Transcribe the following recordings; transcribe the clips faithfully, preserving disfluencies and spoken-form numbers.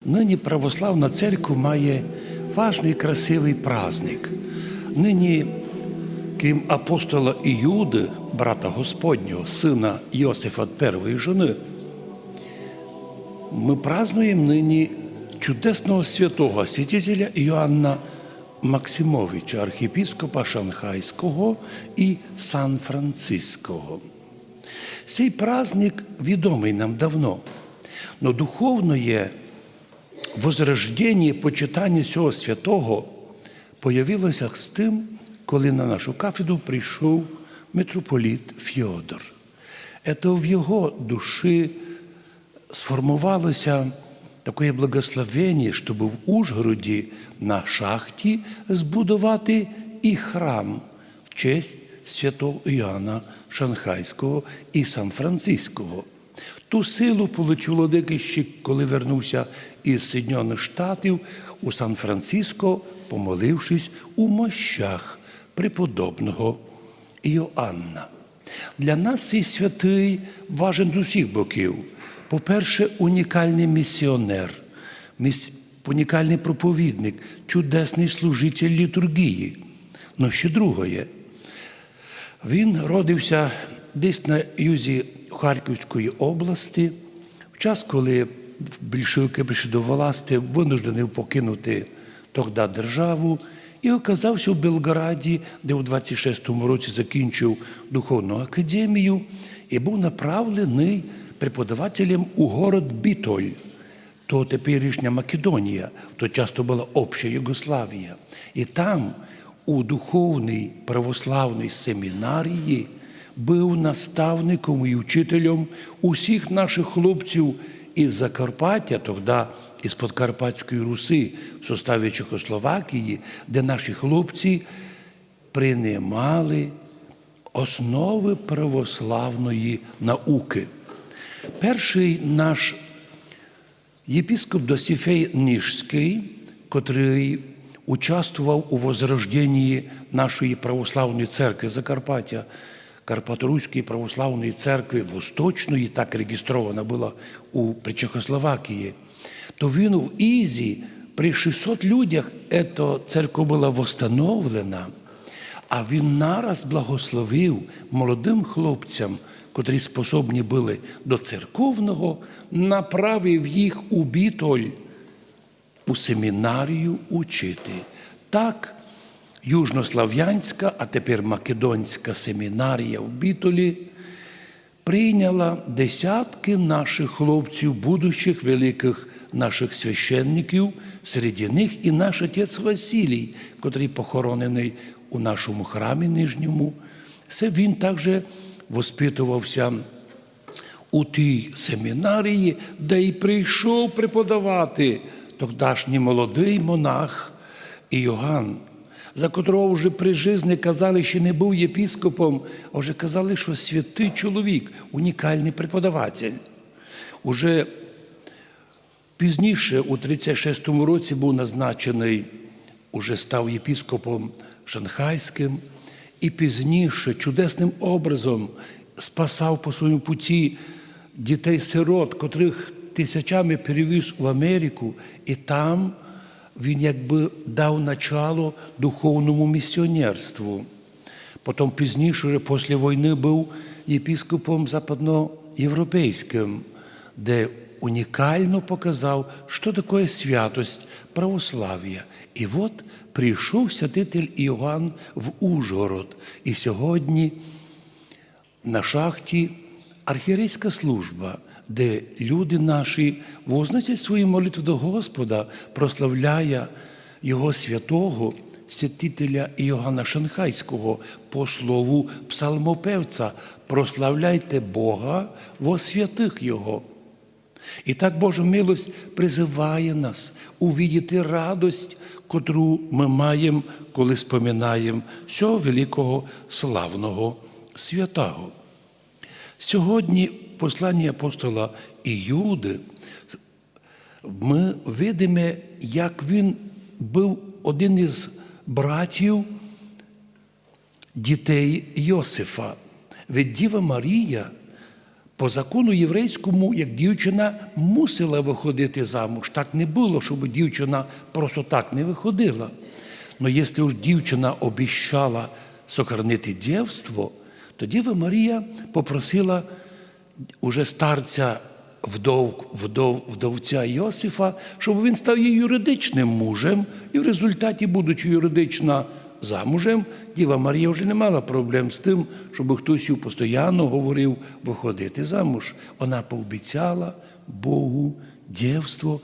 Нині православна церква має важный і красивый праздник. Нині, крім апостола Іуды, брата Господнього, сына Йосифа первої жены, мы празднуєме нині чудесного святого святителя Іоанна Максимовича, архієпископа Шанхайського і Сан-Франциского. Сей праздник відомый нам давно, но духовноє возрожденіє почитаня сього святого появило ся з тым, коли на нашу кафедру прийшов митрополит Фьодор. Ето в його души сформовало ся такоє благословеніє, щоб в Ужгороді на шахті збудовати і храм в честь святого Іоанна Шанхайського і Сан-Франциского. Ту силу получив владыка іщи, коли вернув ся із Соєдиненых Штатів у Сан-Франциско, помолившись у мощах преподобного Іоанна. Для нас сей святый важен з усіх боків. По-перше, унікалный місіонер, міс-, унікалный проповідник, чудесный служитель літурґії. Но ще другоє. Він родив ся десь на юзі Харківської области, в час, коли більшовикы прийшли до власти, вынужденый покинути тогда державу і оказав ся в Белґраді, де у двадцять шестому році закінчив духовну академію і быв направленый преподавателем у город Бітоль. То теперішня Македонія, в той час то была обща Югославія. І там, у духовній православній семінарії, быв наставником і учителем усіх наших хлопців із Закарпаття, тогда із Подкарпатської Руси, в составі Чехословакії, де наші хлопці приймали основы православної наукы. Першый наш єпископ Досифей Нижськый, котрый участвовав у возрожденії нашої православної церкви Закарпаття, Карпаторуської православної церкви Восточної, так реєстрована была у, при Чехословакії, то він в Ізі при шістсот людях, ето, церква была восстановлена, а він нараз благословив молодым хлопцям, котрі способні были до церковного, направив їх у Бітоль, у семінарію учити. Так, южнославянська, а тепер македонська семінарія в Бітолі прийняла десяткы наших хлопців, будущих великых наших священників, серед них і наш отець Василій, котрый похороненый у нашому храмі Нижньому. Се він также воспитовав ся у тій семінарії, де й прийшов преподавати тогдашній молодый монах Іоанн, за котрого вже при жизни казали, ще не быв єпископом, а вже казали, што святый чоловік, унікалный преподаватель. Уже пізніше, у тридцять шестому році, быв назначеный, уже став єпископом шанхайськым, і пізніше чудесным образом спасав по своєму путі дітей-сирот, котрых тисячами перевіз в Америку, і там він якбы дав начало духовному місіонерству. Потом пізніше, уже після войны, быв єпископом западноєвропейськым, де унікално показав, што такоє святость православія. І от прийшов святитель Іоанн в Ужгород. І сьогодні на шахті архієрейська служба, де люди наші возносять свої молитвы до Господа, прославляя його святого, святителя Іоанна Шанхайського, по слову псалмопевця: «Прославляйте Бога во святых Його». І так Божа милость призыває нас увидіти радость, котру мы маєм, коли споминаєм сього великого славного святого. Сьогодні в посланні апостола Іуды мы видиме, як він быв один із братів дітей Йосифа. Ведь Діва Марія По закону єврейському, як дівчина мусила виходити замуж, так не было, щоб дівчина просто так не виходила. Но якщо уж дівчина обіщала сохранити дівство, то Діва Марія попросила уже старця вдов, вдов, вдовця Йосифа, щоб він став її юридичним мужем, і в результаті, будучи юридично замужем, Діва Марія вже не мала проблем з тим, щоб хтось їй постійно говорив виходити замуж. Вона пообіцяла Богу дівство,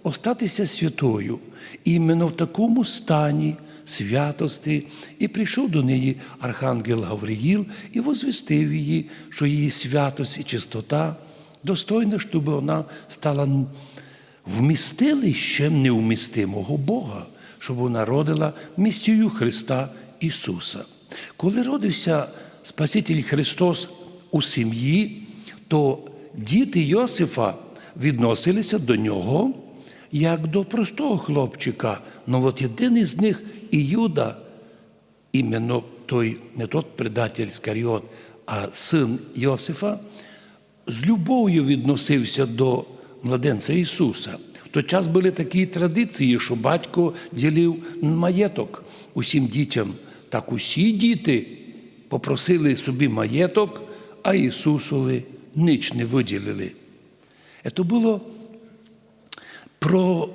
остатися святою. Іменно в такому стані святости і прийшов до неї архангел Гавриїл і возвістив її, що її святость і чистота достойна, щоб вона стала вмістилищем невмістимого Бога, щоб вона родила Месію Христа Ісуса. Коли родився Спаситель Христос у сім'ї, то діти Йосифа відносилися до нього як до простого хлопчика. Но от єдиний з них, Іуда, іменно той, не тот предатель Іскаріот, а син Йосифа, з любов'ю відносився до младенця Ісуса. В той час были такі традиції, що батько ділив маєток усім дітям. Так усі діти попросили собі маєток, а Ісусови ніч не виділили. Це было про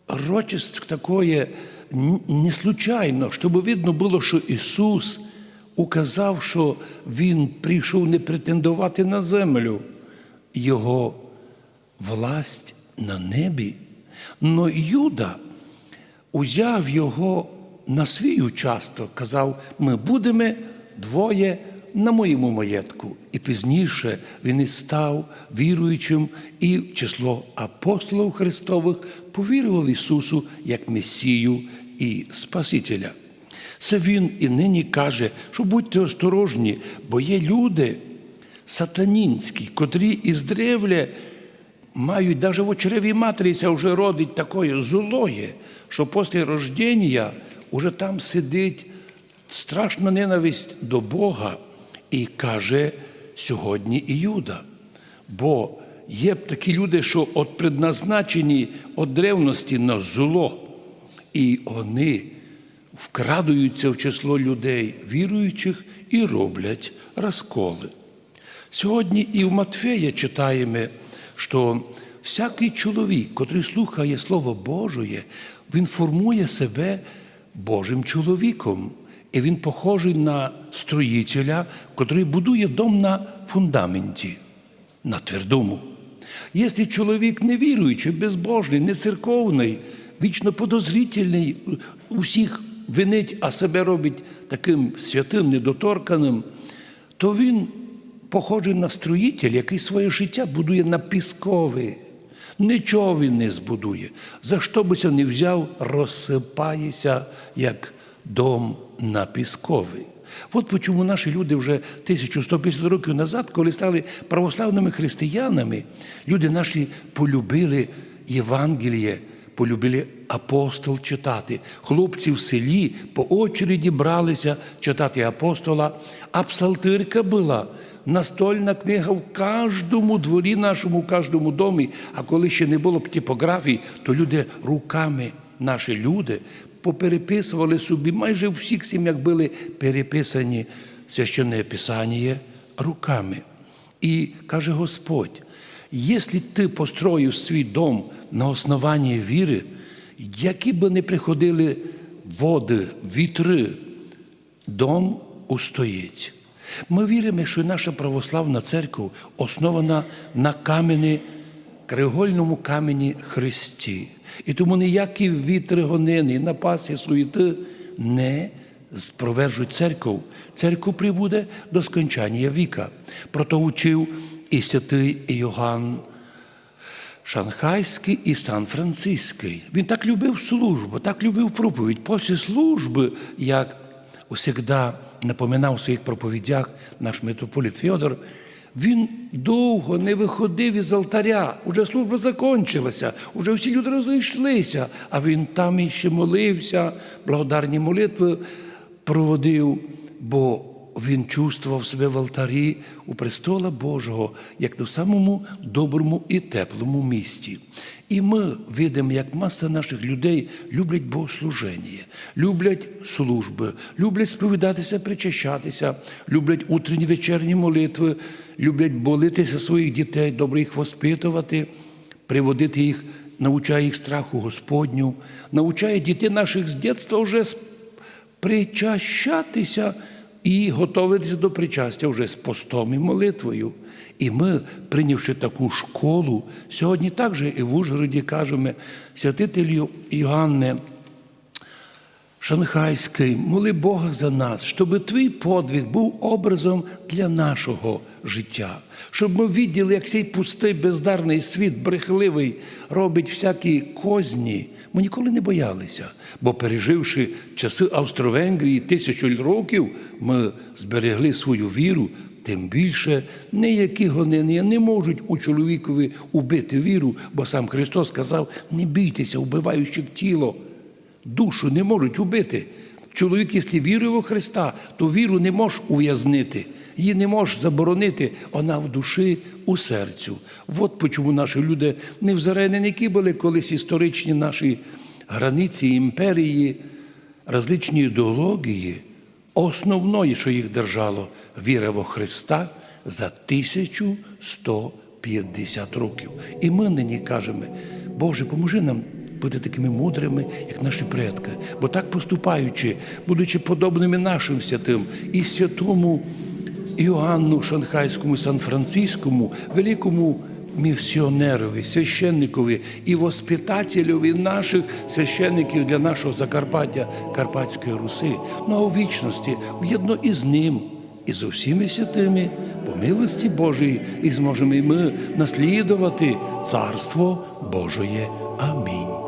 рочество такоє н-, не случайно, щоб видно было, що Ісус указав, що Він прийшов не претендовати на землю, Його власть на небі. Но Юда узяв його на свій участок, казав: «Мы будеме двоє на моєму маєтку». І пізніше він і став віруючим, і в число апостолів Христових повірував Ісусу як Месію і Спасителя. Се він і нині каже, що будьте осторожні, бо є люди сатанінські, котрі іздревле мають, даже в очреві матері ся вже родить такоє злоє, що після рождення уже там сидить страшна ненависть до Бога, і каже сьогодні Іуда. Бо є такі люди, що от предназначені от древності на зло, і вони вкрадуються в число людей віруючих і роблять розколи. Сьогодні і в Матфея читаєме, що всякий чоловік, котрий слухає Слово Божоє, він формує себе Божим чоловіком. І він похожий на строїтеля, котрий будує дом на фундаменті, на твердому. Якщо чоловік невіруючий, безбожний, нецерковний, вічно подозрительний, усіх винить, а себе робить таким святим, недоторканим, то він похожий на строїтель, який своє життя будує на піскові. Нічого він не збудує. За що бы ся не взяв, розсипає ся, як дом на піскові. От почому наші люди вже тисячу сто п'ятдесят років назад, коли стали православними християнами, люди наші полюбили Євангеліє, полюбили апостол читати. Хлопці в селі по очереді брали ся читати апостола, а псалтирка была настольна книга в каждому дворі нашому, в каждому домі. А коли ще не было б типографій, то люди руками, наші люди, попереписували собі, майже у всіх сім'ях были переписані Священне Писаніє руками. І каже Господь: «Якщо ты построїв свій дом на основанні віры, які бы не приходили воды, вітры, дом устоїть». Мы віриме, што наша православна церква основана на камені, краєугольному камені Христі. І тому ніякі вітры гонины, напасти, суєты не спровержуть церкву. Церква прибуде до скончанія віка. Прото учив і святый Йоганн Шанхайськый, і Сан-Франциськый. Він так любив службу, так любив проповідь. Після службы, як усегда напоминав у своїх проповідях наш митрополит Фьодор, він довго не выходив із алтаря. Уже служба закончилася, уже всі люди розійшлися, а він там іще молився, благодарні молитвы проводив, бо Він чувствовав себе в алтарі у престола Божого, як на самому доброму і теплому місці. І ми видимо, як маса наших людей люблять богослуження, люблять служби, люблять сповідатися, причащатися, люблять утренні, вечерні молитви, люблять молитися своїх дітей, добре їх воспитувати, приводити їх, навчає їх страху Господню, навчає дітей наших з дитинства вже с- причащатися і готовитися до причастя вже з постом і молитвою. І ми, прийнявши таку школу, сьогодні також і в Ужгороді кажемо: «Святителю Йоанне Шанхайський, моли Бога за нас, щоб твій подвиг був образом для нашого життя, щоб ми виділи, як цей пустий, бездарний світ, брехливий, робить всякі козні». Ми ніколи не боялися, бо, переживши часи Австро-Венгрії тисячу років, ми зберегли свою віру. Тим більше ніякі гонення не можуть у чоловікові убити віру, бо сам Христос сказав: «Не бійтеся вбиваючих тіло, душу не можуть убити». Чоловік, якщо вірує во Христа, то віру не можеш ув'язнити, її не можеш заборонити, вона в душі, у серцю. От почому наші люди не в зарененики були, колись історичні наші границі, імперії, различні ідеології. Основне, що їх держало, віра во Христа за тисячу сто пятдесят років. І ми нині кажемо: «Боже, поможи нам бути такими мудрими, як наші предки». Бо так поступаючи, будучи подобними нашим святим, і святому Іоанну Шанхайському, Сан-Франциському, великому місіонерові, священникові і воспитателеві наших священників для нашого Закарпаття, Карпатської Руси, ну а у вічності вєдно із ним і зо всіми святими, по милості Божій, і зможемо і ми наслідувати Царство Божоє. Амінь.